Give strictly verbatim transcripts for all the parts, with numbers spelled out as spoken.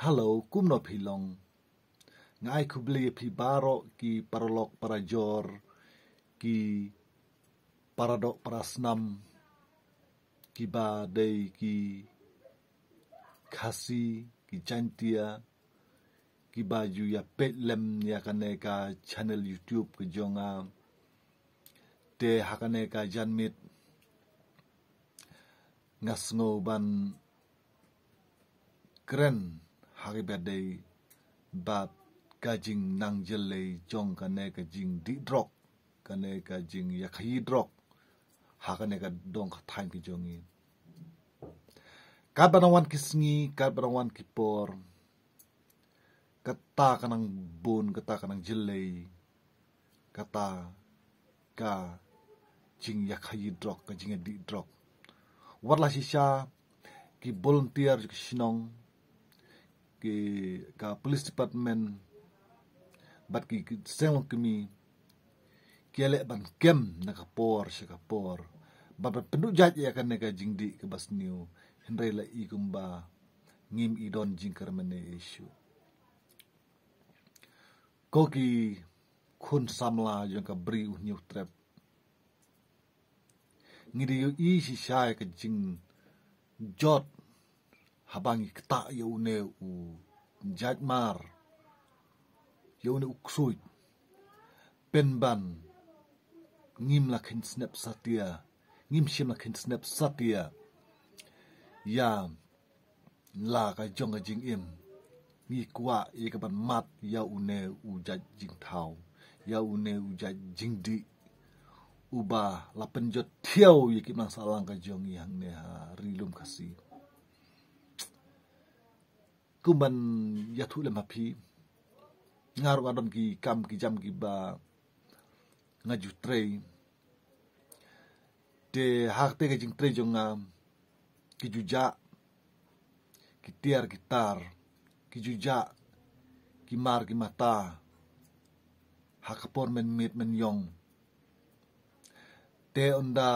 Hello, kumno phi long? Nga ai khublei ïa phi baroh ki paralok parajor, ki paradoh parasnam, kiba dei ki Khasi, ki Jaintia, kiba ju ïa peit lem ïa kane ka channel YouTube ka jong nga. Te ha kane ka janmiet nga sngew ban kren ha kaba dei bad ka jingnang jyllei jong kane ka jingdih drok, kane ka jingïakhaïi drok ha kane ka dong ka thaiñ ka jong ngi. Katba nang wan ki sngi, katba nang wan ki por, kata ka nang bun, kata ka nang jyllei, kata ka jingïakhaïi drok, ka jingïadih drok. Wat la shisha ki volunteer jong ki shnong, ki, ka police department, bad ki, ki seng longkmie, ki ïaleh ban kem na ka por sha ka por, bad ban pynduh jait ïa kane ka jingdih kaba sniew, hynrei la i kumba ngim i don jingkyrmen ei ei shuh. Ko ki khun samla jong ka Bri U Hynñiewtrep, ngi dei ïohi shisha ïa ka jingjot haba ngi ktah ïa une u jaitmar, ïa une u ksuid, pynban ngim la kheiñ snep satia, ngim shym la kheiñ snep satia ïa la ka jong ka jingim. Ngi kwah ïa ka ban mad ïa une u jait jingthaw, ïa une u jait jingdih, uba la pynjot thiaw ïa ki imlang sahlang ka jong ngi hangne ha Ri Lum Khasi. Kumban ïathuh lem ha phi, nga ruh nga don ki kam ki jam kiba nga ju trei. Te ha kata ka jingtrei jong nga, ki ju jah ki tiar ki tar, ki ju jah ki mar ki mata ha ka por mynmiet mynïong. Te ynda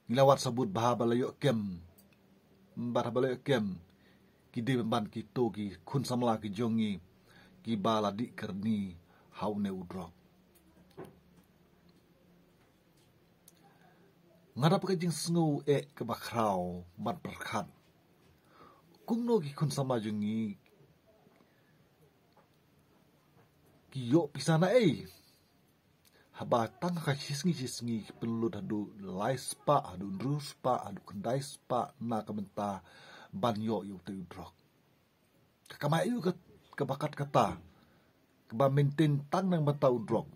ngi la wad sabut bha ba la ïoh kem, bad haba la ïoh kem, ki dei pynban kito ki khun samla ki jong ngi kiba la dih kyrni ha une u drok. Nga dap ka jingsngew eh kaba khraw bad pyrkhat, kumno ki khun samla jong ngi ki ïoh pisa na ei? Haba tang ha ka shisngi shisngi ki pynlut haduh lai spah, haduh hynriew spah, haduh khyndai spah na ka bynta ban ïoh ïa utei u drok. Ka kamai aïu ka, kaba kat kata kaba maintain tang na ka bynta u drok?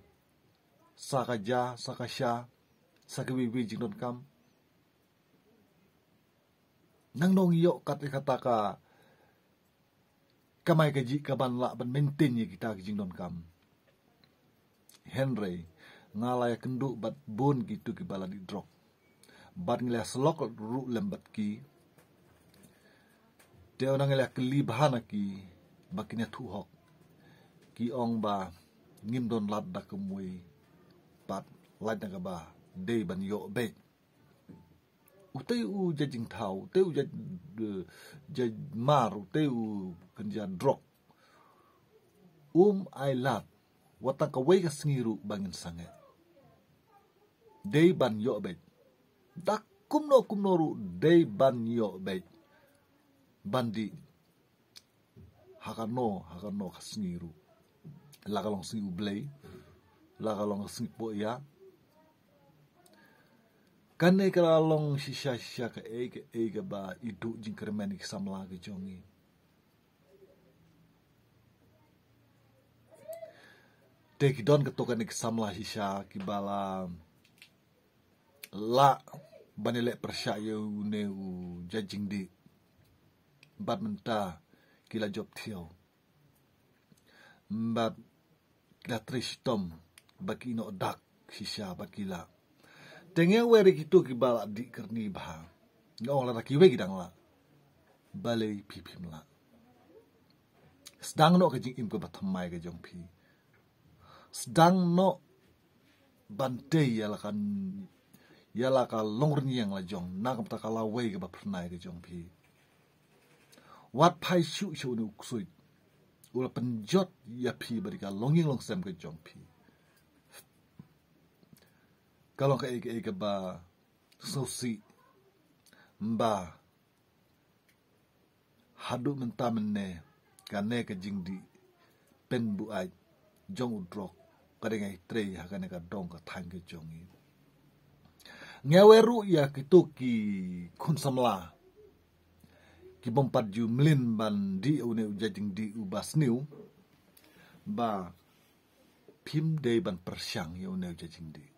Sa ka ja, sa ka sha, sa kiwei kiwei jingdonkam. Nangno ngi ïoh kat ïa kata ka kamai kajih kaban lah ban maintain ïa kita ki jingdonkam? Hynrei nga la ïakynduh bad bun kito kiba la dih drok, bad ngi la ïasyllok ruh lem bad ki. Te ynda ngi la ïakylli bha na ki ba kin ïathuh hok, ki ong ba ngim don lad da kumwei pat, lait na kaba dei ban ïoh beit. Utei u jait jingthaw, utei u jait, eh, jait mar, utei u kynja drok, um ai lad wat tang kawei ka sngi ruh ba ngin sangeh. Dei ban ïoh beit. Da kumno kumno ruh dei ban ïoh beit ban dih ha kano ha kano ka sngi ruh. La ka long sngi U Blei, la ka long sngi Pohiar. Kane ka la long shisha shisha kaei kaei kaba i duh jingkyrmen ïa ki samla ki jong ngi. Te ki don kato kane ki samla shisha kiba la lah ban ïaleh pyrshah ïa une u jait jingdih. Bad mynta ki la jop thiaw, bad ki la trei shitom ba ki ïehnoh dak shisha bad ki lah. Te ngi wer ïa kito kiba la dih kyrni bha, nga ong lada kiwei ki dang lah, balei phi phim lah? Sdang noh ka jingim kaba thymmai ka jong phi. Sdang noh ban tei ïa la ka, ïa la ka longrynïeng la jong na ka bynta ka lawei kaba phyrnai ka jong phi. Wat phai shuh shuh une u ksuid. U la pynjot ïa phi bad ïa ka longïing longsem ka jong phi. Ka long kaei kaei kaba sngewsih. Ba haduh mynta mynne kane ka jingdih pynbuaid jong u drok ka dang ïai trei ha kane ka dong ka thaiñ ka jong ngi. Nga wer ruh ïa kito ki khun samla ki bym pat ju mlien ban dih une u jait jingdih uba sniew. Ba phim dei ban pyrshang ïa une u jait jingdih.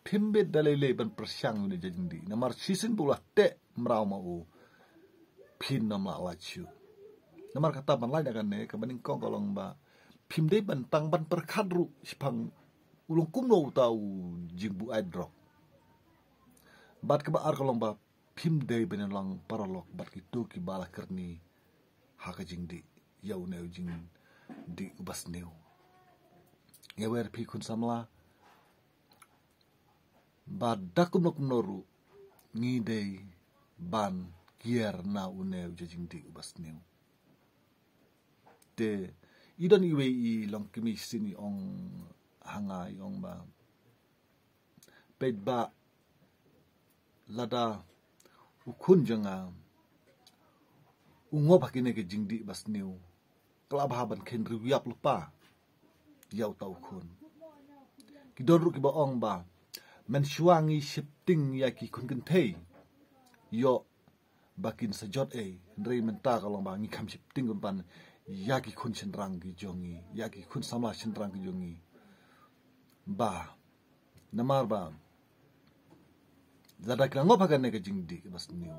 Phim bit da lei lei ban pyrshang ïa une u jait jingdih. Namar shisien ba u la teh mraw ma u, phin ym lah lait shuh. Namar kata ban lait na kane kaba nyngkong ka long ba phim dei ban tang ban pyrkhat ruh shaphang u long kumno uta u jingbuaid drok. Bad kaba ar ka long ba phim dei ban long paralok bad kito kiba la kyrni ha ka jingdih ïa une u jingdih uba sniew. Nga wer phi khun samla ba da kumno kumno ruh ngi dei ban kiar na une u jait jingdih uba sniew. Te i don iwei i long kmie shisien i ong ha nga, i ong ba, peit ba lada u khun jong nga u ngop ha kine ki jingdih ba sniew, ka lah bha ban kheiñ riewïap lypa ïa uta u khun. Ki don ruh kiba ong ba mynshuwa ngi sheptieng ïa ki khun kynthei, ïoh ba kin sa jot ei, hynrei mynta ka long ba ngi kham sheptieng kumban ïa ki khun shynrang ki jong ngi, ïa ki khun samla shynrang ki jong ngi. Ba namar ba lada ki la ngop ha kane ka jingdih kaba sniew,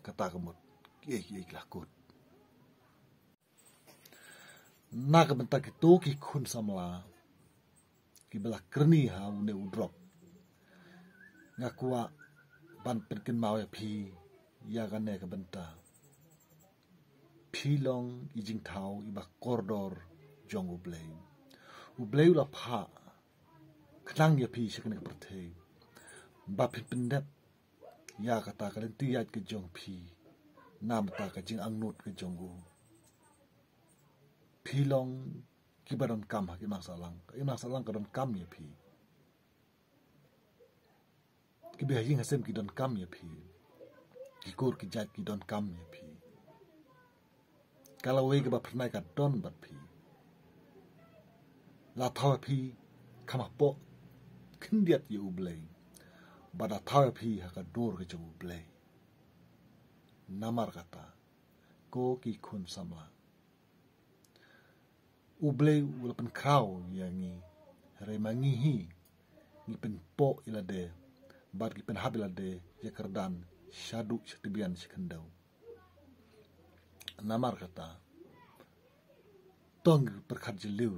kata ka mut kiei kiei ki la kut. Na ka bynta kito ki khun samla kiba la kyrni ha une u drok, nga kwah ban pynkynmaw ïa phi ïa kane ka bynta. Phi long i jingthaw iba kordor jong U Blei. U Blei u la phah khnang ïa phi sha kane ka pyrthei ba phin pyndep ïa kata ka lynti ïaid ka jong phi na bynta ka jingangnud ka jong u. Phi long kiba donkam ha ka imlang sahlang, ka imlang sahlang ka donkam ïa phi. Ki ba ha ïing ha sem ki donkam ïa phi. Ki kur ki jait ki donkam ïa phi. Ka lawei kaba phyrnai ka don bad phi. La thaw ïa phi kham hapoh khyndiat ïa U Blei, bad la thaw ïa phi ha ka dur ka jong U Blei. Namar kata, ko ki khun samla, U Blei u la pynkhraw ïa ngi, hynrei ma ngi hi ngi pynpoh ïa lade bad ngi pynhap ïa lade ïa kyrdan shaduh sha tbian sha khyndew. Namar kata, to ngi pyrkhat jylliew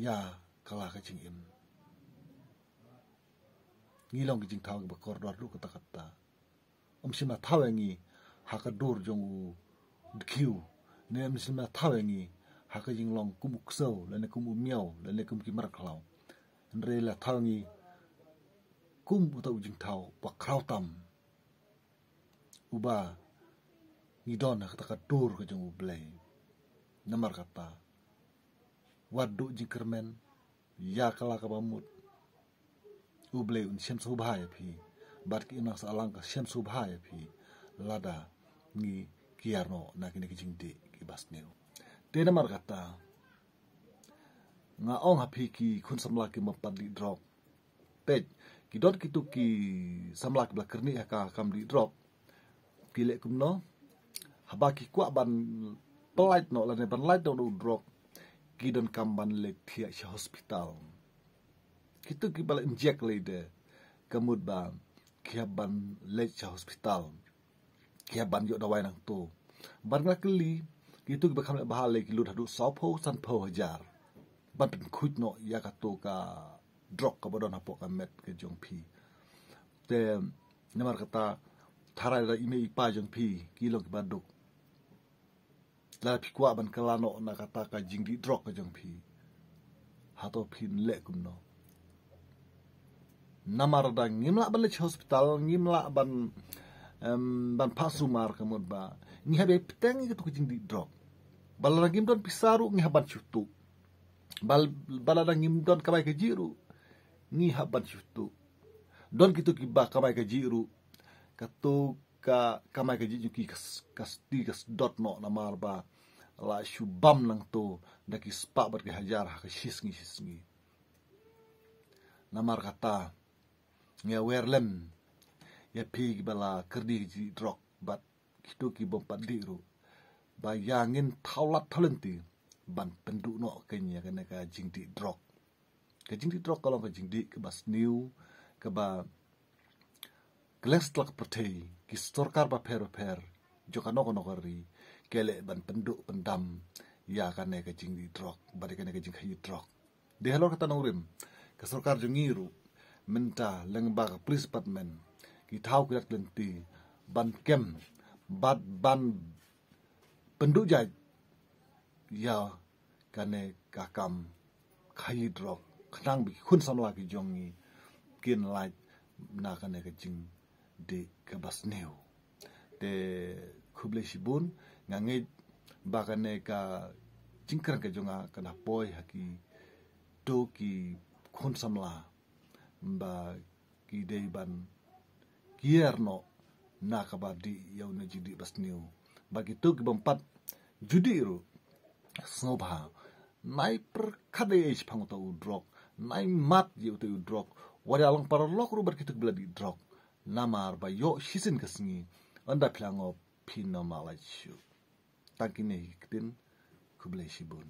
ïa ka la ka jingim. Ngi long ki jingthaw kiba kordor ruh katta katta. Ym shym la thaw ïa ngi ha ka dur jong u dkhiew, ne ym shym la thaw ïa ngi ha ka jinglong kum u ksew lane kum u miaw lane kum ki mrad khlaw. Hynrei la thaw ïa ngi kum uta u jingthaw ba khraw tam, uba ngi don ha kata ka dur ka jong U Blei. Namar kata, wat duh jingkyrmen ïa ka la kaba mut. U Blei un shem sngewbha ïa phi, bad ki imlang sahlang ka shem sngewbha ïa phi lada ngi kiar noh na kine ki jingdih kiba sniew. Te namar kata, nga ong ha phi ki khun samla ki bym pat dih drok. Peit, ki don kito ki samla kiba la kyrni ha ka kam dih drok. Ki leh kumno? Haba ki kwah ban pyllait noh lane ban lait noh da u drok, ki donkam ban leit thiah sha hospital. Kito kiba la injek lei de, ka mut ba ki hap ban leit sha hospital, ki hap ban ïoh dawai nangto. Bad nga la kylli, kito kiba kham leh bha lei ki lut haduh sawphew sanphew hajar ban pynkhuid noh ïa kato ka drok kaba don hapoh ka met ka jong phi. Te namar kata, tharai lada i mei i pa jong phi ki long kiba duk, lada phi kwah ban kylla noh na kata ka jingdih drok ka jong phi, hato phin leh kumno? Namar lada ngim lah ban leit sha hospital, ngim lah ban Em, ban phah sumar ka mut ba ngi hap ïa bteng ïa katu ka jingdih drok. Ba lada ngim don pisa ruh ngi hap ban shu tuh. Ba lada ngim don kamai kajih ruh ngi hap ban shu tuh. Don kitu kiba kamai kajih ruh, katu ka kamai kajih jong ki ka s- ka sti ka sdot noh namar ba la shu bam nangto da ki spah bad ki hajar ha ka shi sngi shi sngi. Namar kata ngi wer lem ïa phi kiba la kyrdi ka jingdih drok bad kitu ki bym pat dih ruh, ba ïa ngin thaw lad thaw lynti ban pynduh noh kane ïa kane ka jingdih drok. Ka jingdih drok ka long ka jingdih kaba sniew, kaba kyleng satlak pyrthei, ki sorkar bapher bapher jong kano kano ka ri ki leh ban pynduh pyndam ïa kane ka jingdih drok bad ïa kane ka jingkhaïi drok. Dei halor kata nongrim, ka sorkar jong ngi ruh mynta lyngba ka police department ki thaw ki lad lynti ban kem bad ban pynduh jait ïa kane ka kam khaïi drok, khnang ba ki khun samla ki jong ngi kin lait na kane ka jingdih kaba sniew. Te khublei shibun, nga ngeit ba kane ka jingkren ka jong nga kan da poi ha kitu ki khun samla ba ki dei ban kiar noh na kaba dih ïa une u jingdih ba sniew. Ba kitu ki bym pat ju dih ruh, sngewbha nai pyrkhat ei ei shaphang uta u drok, nai mad ïa uta u drok, wat ïa long paralok ruh bad kitu kiba la dih drok. Namar ba ïoh shisien ka sngi, ynda phi la ngop phin ym lah lait shuh. Tang kine hi ktien, khublei shibun.